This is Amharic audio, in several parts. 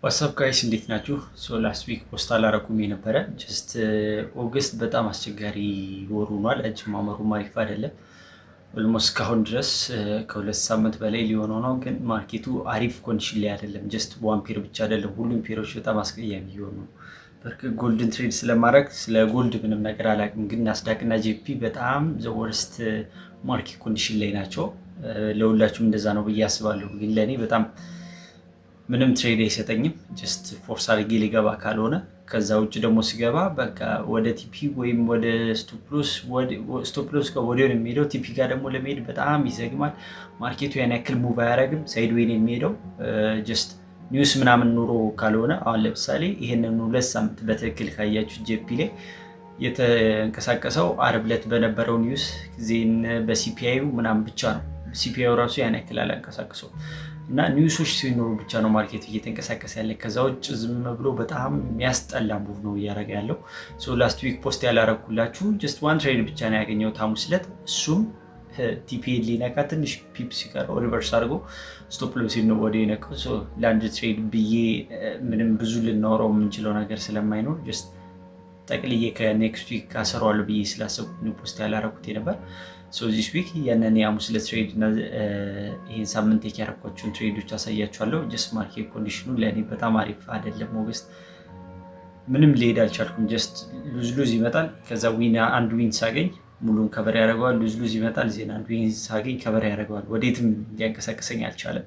What's up guys፣ እንዴት ናችሁ? So last week post አላረኩም የነበረ። Just August በጣም አስቸጋሪ ወር ሆኗል። አጀማመሩም አሪፍ አይደለም። Almost እስካሁን ድረስ ከ2 ሳምንት በላይ ሊሆነው ነው፣ ግን market ኡ አሪፍ condition ላይ አይደለም። Just one pair ብቻ አይደለም፣ ሁሉም pair ኦች በጣም አስቀያሚ እየሆኑ ነው። በርግጥ gold ን trade ስለማድረግ ስለ gold ምንም ነገር አላውቅም፣ ግን ናስዳቅ እና JP በጣም the worst market condition ላይ ናቸው። ለሁላችሁም እንደዛ ነው ብዬ አስባለሁ። ግን ለእኔ በጣም ምንም trade አይሰጠኝም። Just force አድርጌ ሊገባ ካልሆነ፣ ከዛ ውጭ ደግሞ ሲገባ በቃ ወደ TP ወይም ወደ stop loss ጋር ወዲያው ነው የሚሄደው። TP ጋር ደግሞ ለመሄድ በጣም ይዘግማል። Market ኡ ያን ያክል move አያደርግም። Sideway ነው የሚሄደው just news ምናምን ኑሮ ካልሆነ። አሁን ለምሳሌ ይሄንን 2 ሳምንት በትክክል ካያችሁ JP ላይ የተንቀሳቀሰው አርብ ዕለት በነበረው news then በ CPI ዩ ምናምን ብቻ ነው። CPI ዩ ራሱ ያን ያክል አላንቀሳቀሰው እና news ኦች ሲኖሩ ብቻ ነው market ኡ እየተንቀሳቀሰ ያለ። ከዛ ውጭ ዝም ብሎ በጣም የሚያስጠላ move ነው እያደረገ ያለው። Last week post ያላረኩላችሁ just one trade ብቻ ነው ያገኘሁት ሐሙስ ዕለት። እሱም TP ሊነካ ትንሽ pip ሲቀረው reverse አድርጎ stop loss ነው ወደ የነካው። ለአንድ trade ብዬ ምንም ብዙ ልናወራው የምንችለው ነገር ስለማይኖር just ጠቅልዬ ከ next week አሰራዋለሁ ብዬ ስላሰብኩ post ያላረኩት ነበር። This week ያንን የሐሙስ ዕለት trade እና ይህን ሳምንት take ያረኳቸውን trade ኦች አሳያችኋለሁ። Just market condition ኑ ለእኔ በጣም አሪፍ አይደለም። August ምንም ሊሄድ አልቻልኩም። Just lose lose ይመጣል። ከዛ win፣ አንድ win ሳገኝ ሙሉን cover ያደርገዋል። Lose lose ይመጣል። Then አንድ win ሳገኝ cover ያደርገዋል። ወዴትም ሊያንቀሳቅሰኝ አልቻለም።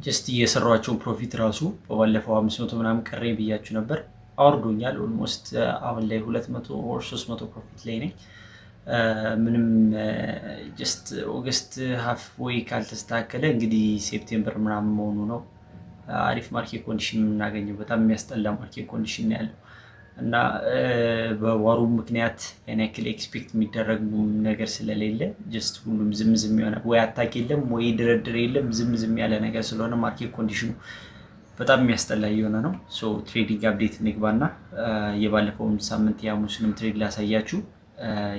Just የሰራኋቸውን profit ራሱ በባለፈው 500 ምናምን ቀረኝ ብያችሁ ነበር፣ አውርዶኛል። Almost አሁን ላይ 200 or 300 profit ላይ ነኝ። ምንም just August half ወይ ካልተስተካከለ እንግዲህ September ምናምን መሆኑ ነው አሪፍ market condition የምናገኘው። በጣም የሚያስጠላ market condition ያለው እና በ war ኡ ምክንያት ያን ያክል expect የሚደረግ ነገር ስለሌለ just ሁሉም ዝም ዝም የሆነ፣ ወይ attack የለም ወይ ድርድር የለም፣ ዝም ዝም ያለ ነገር ስለሆነ market condition ኑ በጣም የሚያስጠላ እየሆነ ነው። So trading update እንግባና የባለፈውን ሳምንት የሐሙስንም trade ላሳያችሁ፣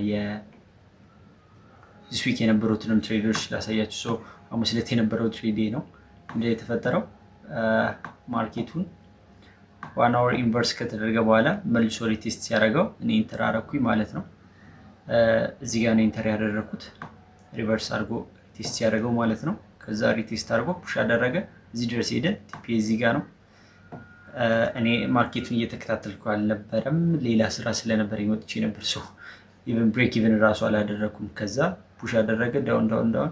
የ this week የነበሩትንም trade ኦች ላሳያችሁ። So ሐሙስ ዕለት የነበረው trade ነው። ምንድን የተፈጠረው? Market ኡን 1 hour inverse ከተደረገ በኋላ መልሶ retest ሲያደርገው እኔ enter አረኩኝ ማለት ነው። እዚህ ጋር ነው enter ያደረኩት፣ reverse አድርጎ retest ሲያደርገው ማለት ነው። ከዛ retest አድርጎ push አደረገ፣ እዚህ ድረስ ሄደ። TP እዚህ ጋር ነው። እኔ market ኡን እየተከታተልኩ አልነበረም፣ ሌላ ስራ ስለነበረኝ ወጥቼ ነበር። So even break even እራሱ አላደረኩም። ከዛ push አደረገ፣ down down down፣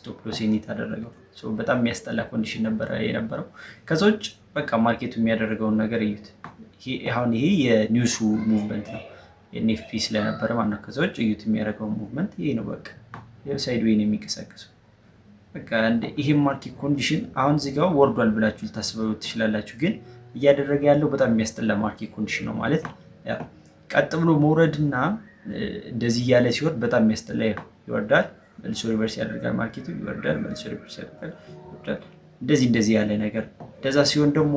stop loss hit አደረገው። በጣም የሚያስጠላ condition ነበረ የነበረው። ከዛ ውጭ በቃ market ኡ የሚያደርገውን ነገር እዩት። አሁን ይሄ የ news ኡ movement ነው፣ NFP ስለነበረ ማለት ነው። ከዛ ውጭ እዩት የሚያደርገውን movement፣ ይሄ ነው በቃ sideway ነው የሚንቀሳቀሰው። በቃ ይሄ market condition አሁን እዚህ ጋር ወርዷል ብላችሁ ልታስበው ትችላላችሁ፣ ግን እያደረገ ያለው በጣም የሚያስጠላ market condition ነው። ማለት ቀጥ ብሎ መውረድና እንደዚህ እያለ ሲወርድ በጣም የሚያስጠላ፣ ይወርዳል፣ መልሶ reverse ያደርጋል፣ market ኡ ይወርዳል፣ መልሶ reverse ያደርጋል፣ ይወርዳል። እንደዚህ እንደዚህ ያለ ነገር፣ እንደዛ ሲሆን ደግሞ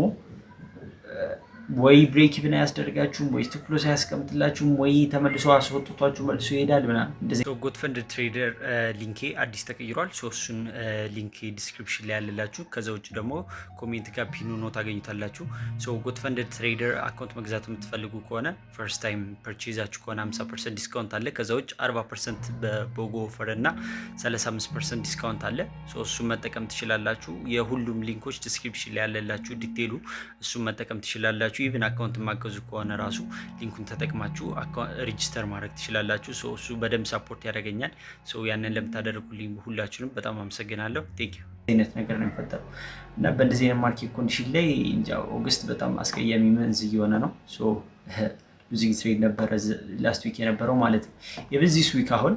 ወይ break even አያስደርጋችሁም፣ ወይ stop loss አያስቀምጥላችሁም፣ ወይ ተመልሶ አስወጥቷችሁ መልሶ ይሄዳል ምናምን። እንደዚህ Goat Fund Trader link ኤ አዲስ ተቀይሯል። So እሱን link description ላይ ያለላችሁ። ከዛ ውጭ ደግሞ comment ጋር pin ሆኖ ታገኙታላችሁ። So Goat Fund Trader account መግዛት የምትፈልጉ ከሆነ first time purchase ኣችሁ ከሆነ 50% discount አለ። ከዛ ውጭ 40% በ BOGO offer እና 35% discount አለ። So እሱን መጠቀም ትችላላችሁ። የሁሉም link ኦች description ላይ ያለላችሁ detail ኡ፣ እሱን መጠቀም ትችላላችሁ። Even account የማትገዙ ከሆነ ራሱ link ኡን ተጠቅማችሁ register ማድረግ ትችላላችሁ። So እሱ በደንብ support ያደርገኛል። So ያንን ለምታደርጉልኝ ሁላችሁንም በጣም አመሰግናለሁ። Thank you። አይነት ነገር ነው የሚፈጠረው እና በእንደዚህ አይነት market condition ላይ እንጃ August በጣም አስቀያሚ month እየሆነ ነው። Losing trade ነበረ last week የነበረው ማለት ነው። የበዚህ week አሁን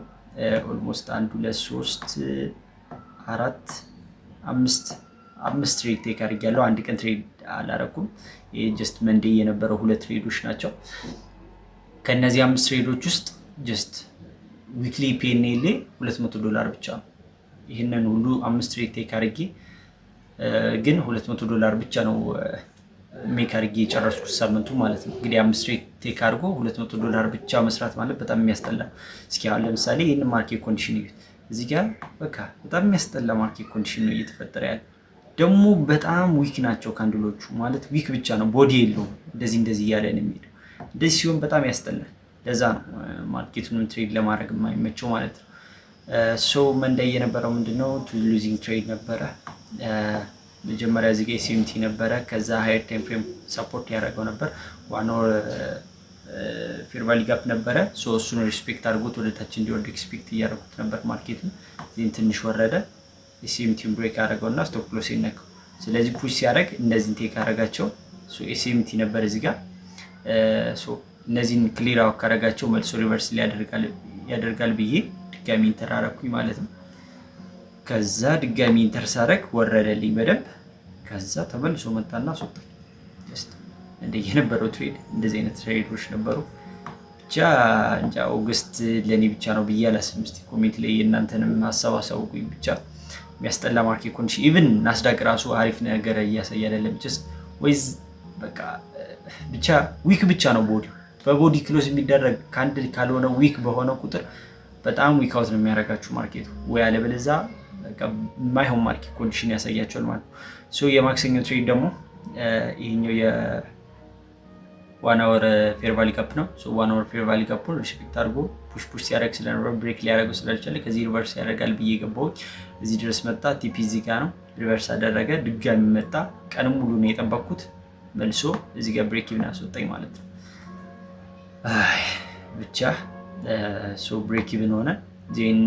almost አንድ፣ ሁለት፣ ሶስት፣ አራት፣ አምስት፣ አምስት trade take አድርጌያለሁ። አንድ ቀን trade አላረኩም። Just Monday የነበረው ሁለት trade ኦች ናቸው። ከእነዚህ አምስት trade ኦች ውስጥ just weekly PnL 200 ዶላር ብቻ ነው። ይህንን ሁሉ አምስት trade take አድርጌ ግን 200 ዶላር ብቻ ነው make አድርጌ የጨረስኩት ሳምንቱ ማለት ነው። እንግዲህ አምስት trade take አድርጎ 200 ዶላር ብቻ መስራት ማለት በጣም የሚያስጠላ ነው። እስኪ አሁን ለምሳሌ ይህንን market condition እዩት። እዚህ ጋር በቃ በጣም የሚያስጠላ market condition ነው እየተፈጠረ ያለ። ደግሞ በጣም weak ናቸው candle ኦቹ። ማለት wick ብቻ ነው፣ body የለውም። እንደዚህ እንደዚህ እያለ ነው የሚሄደው። እንደዚህ ሲሆን በጣም ያስጠላል። ለዛ ነው market ኡንም trade ለማድረግ የማይመቸው ማለት ነው። So Monday የነበረው ምንድነው? Losing trade ነበረ። መጀመሪያ እዚህ ጋ SMT ነበረ። ከዛ higher time frame support ያደረገው ነበር። 1 hour fair value gap ነበረ። እሱን respect አድርጎት ወደ ታች እንዲወርድ expect እያደረጉት ነበር market ኡን። Then ትንሽ ወረደ። SMT ውን break አደረገው እና stop loss ነካው። ስለዚህ push ሲያደርግ እነዚህን take አደረጋቸው። SMT ነበር እዚህ ጋር። እነዚህን clear out ካደረጋቸው መልሶ reverse ያደርጋል ብዬ ድጋሚ enter አደረኩኝ ማለት ነው። ከዛ ድጋሚ enter ሳደርግ ወረደልኝ በደንብ። ከዛ ተመልሶ መጣና አስወጣኝ። እንደ የነበረው trade እንደዚህ አይነት trade ኦች ነበሩ። ብቻ እንጃ August ለእኔ ብቻ ነው ብዬ አላስብም። እስኪ comment ላይ የእናንተንም ሀሳብ አሳውቁኝ። ብቻ የሚያስጠላ market condition፣ even ናስዳቅ ራሱ አሪፍ ነገር እያሳየ አይደለም። Just ወይዝ በቃ ብቻ wick ብቻ ነው body፣ በ body close የሚደረግ candle ካልሆነ wick በሆነ ቁጥር በጣም wick out ነው የሚያደርጋችሁ market ኡ፣ ወይ አለበለዛ የማይሆን market condition ያሳያቸዋል ማለት ነው። So የማክሰኞ trade ደግሞ ይሄኛው የ 1 hour fair value gap ነው። 1 hour fair value gap ኡን respect አድርጎ push push ሲያደርግ ስለነበረ break ሊያደርገው ስላልቻለ ከዚህ reverse ያደርጋል ብዬ ገባሁኝ። እዚህ ድረስ መጣ። TP እዚህ ጋ ነው። Reverse አደረገ። ድጋሚ መጣ። ቀን ሙሉ ነው የጠበቅኩት። መልሶ እዚህ ጋር break even አስወጣኝ ማለት ነው። ብቻ so break even ሆነ። Then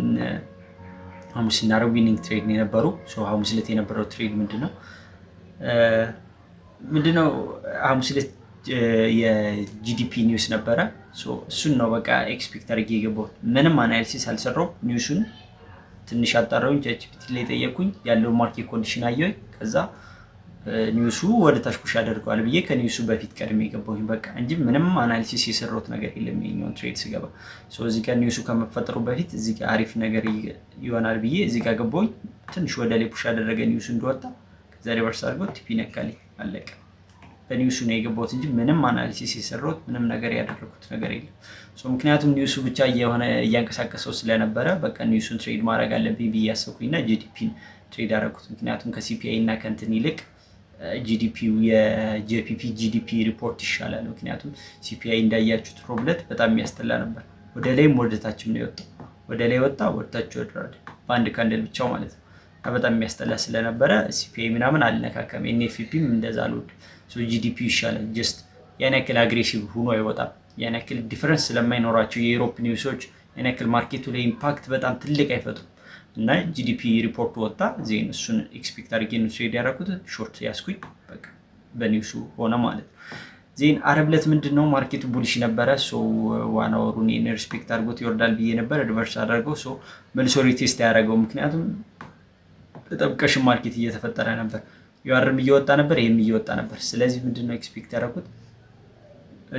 ሐሙስ እና ዓርብ winning trade ነው የነበሩ። ሐሙስ ዕለት የነበረው trade ምንድነው? ሐሙስ ዕለት የ GDP news ነበረ። እሱን ነው በቃ expect አድርጌ የገባሁት። ምንም analysis አልሰራሁም። News ኡን ትንሽ አጣራሁኝ፣ ChatGPT ላይ ጠየቅኩኝ፣ ያለው market condition አየሁኝ። ከዛ news ኡ ወደ ታች push ያደርገዋል ብዬ ከ news ኡ በፊት ቀድሜ የገባሁኝ በቃ እንጂ ምንም analysis የሰራሁት ነገር የለም። የኛውን trade ስገባ እዚህ ጋር news ኡ ከመፈጠሩ በፊት እዚህ ጋር አሪፍ ነገር ይሆናል ብዬ እዚህ ጋር ገባሁኝ። ትንሽ ወደ ላይ push ያደረገ news ኡ እንደወጣ፣ ከዛ reverse አድርጎ TP ነካልኝ፣ አለቀ። በ news ኡ ነው የገባሁት እንጂ ምንም analysis የሰራሁት ምንም ነገር ያደረኩት ነገር የለም። ምክንያቱም news ኡ ብቻ የሆነ እያንቀሳቀሰው ስለነበረ በቃ news ኡን trade ማድረግ አለብኝ ብዬ ያሰብኩኝና GDP ን trade አደረኩት። ምክንያቱም ከ CPI እና ከእንትን ይልቅ GDP የ JPP GDP report ይሻላል። ምክንያቱም CPI እንዳያችሁት ሮብ ዕለት በጣም የሚያስጠላ ነበር። ወደ ላይም ወደ ታችም ነው የወጣው። ወደ ላይ ወጣ፣ ወደ ታች ወረደ፣ በአንድ candle ብቻው ማለት ነው። በጣም የሚያስጠላ ስለነበረ CPI ምናምን አልነካከም። NFP ም እንደዛ አልወድም። GDP ይሻላል። Just ያን ያክል aggressive ሆኖ አይወጣም። ያን ያክል difference ስለማይኖራቸው የ Europe news ኦች ያን ያክል market ኡ ላይ impact በጣም ትልቅ አይፈጥሩም። እና GDP report ወጣ። Then እሱን expect አድርጌ ነው trade ያደረኩት። Short ያስኩኝ፣ በቃ በ news ኡ ሆነ ማለት ነው። Then ዓርብ ዕለት ምንድን ነው market ኡ bullish ነበረ። So 1 hour ኡን respect አድርጎት ይወርዳል ብዬ ነበር። Reverse አደርገው so መልሶ retest ያደረገው፣ ምክንያቱም በጣም ቀሽም market እየተፈጠረ ነበር። UR ም እየወጣ ነበር፣ ይህም እየወጣ ነበር። ስለዚህ ምንድነው expect ያደረኩት?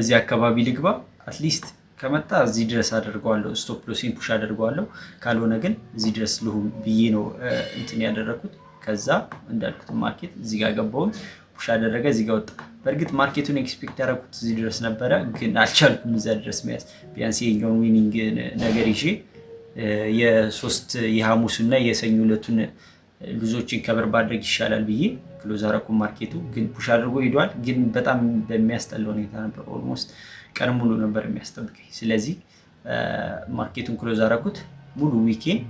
እዚህ አካባቢ ልግባ፣ at least ከመጣ እዚህ ድረስ አደርገዋለሁ፣ stop loss ኤን push አደርገዋለሁ። ካልሆነ ግን እዚህ ድረስ ልሁን ብዬ ነው እንትን ያደረኩት። ከዛ እንዳልኩት market እዚህ ጋር ገባሁኝ፣ push አደረገ፣ እዚህ ጋር ወጣ። በእርግጥ market ኡን expect ያደረኩት እዚህ ድረስ ነበረ፣ ግን አልቻልኩም እዚያ ድረስ መያዝ። ቢያንስ የኛውን winning ነገር ይዤ የሶስት የሐሙስ እና የሰኞ ዕለቱን loss ኦችን cover ባድረግ ይሻላል ብዬ close አደረኩ። Market ኡ ግን push አድርጎ ሄዷል። ግን በጣም በሚያስጠላ ሁኔታ ነበር። Almost ቀን ሙሉ ነበር የሚያስጠብቀኝ። ስለዚህ market ኡን close አደረኩት። ሙሉ week ኤን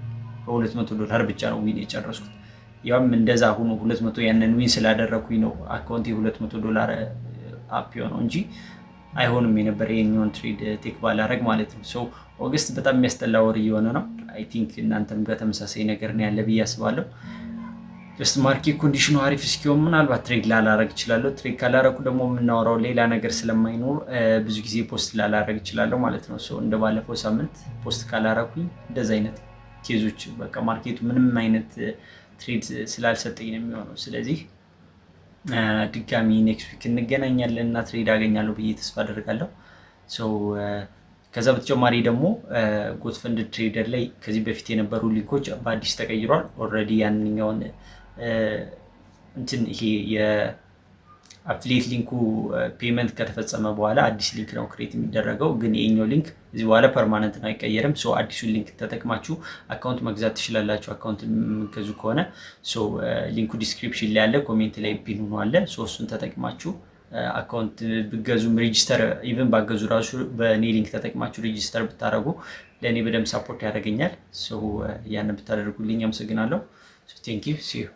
በ200 ዶላር ብቻ ነው win የጨረስኩት። ያም እንደዛ ሆኖ 200 ያንን win ስላደረኩኝ ነው account ኤ 200 ዶላር up የሆነው እንጂ አይሆንም የነበረ የኛውን trade take ባላረግ ማለት ነው። So August በጣም የሚያስጠላ ወር እየሆነ ነው። I think እናንተም ጋር ተመሳሳይ ነገር ነው ያለ ብዬ አስባለሁ። Just market condition ኡ አሪፍ እስኪሆን ምናልባት trade ላላረግ እችላለሁ። Trade ካላረኩ ደግሞ የምናወራው ሌላ ነገር ስለማይኖር ብዙ ጊዜ post ላላረግ እችላለሁ ማለት ነው። So እንደ ባለፈው ሳምንት post ካላረኩኝ እንደዚ አይነት case ኦች በቃ market ኡ ምንም አይነት trade ስላልሰጠኝ ነው የሚሆነው። ስለዚህ ድጋሚ next week እንገናኛለን እና trade አገኛለሁ ብዬ ተስፋ አደርጋለሁ። ከዛ በተጨማሪ ደግሞ Goat Funded Trader ላይ ከዚህ በፊት የነበሩ link ኦች በአዲስ ተቀይሯል። Already ያንኛውን እንትን ይሄ የ Affiliate link ኡ payment ከተፈጸመ በኋላ አዲስ link ነው create የሚደረገው። ግን የኛው link እዚህ በኋላ permanent ነው፣ አይቀየርም። So አዲሱን link ተጠቅማችሁ account መግዛት ትችላላችሁ። Account የምትገዙ ከሆነ so link ኡ description ላይ አለ፣ comment ላይ pin ሆኖ አለ። So እሱን ተጠቅማችሁ account ብትገዙም፣ register even ባትገዙ ራሱ በእኔ link ተጠቅማችሁ register ብታደርጉ ለእኔ በደንብ support ያደርገኛል። So ያንን ብታደርጉልኝ አመሰግናለሁ። Thank you, see you.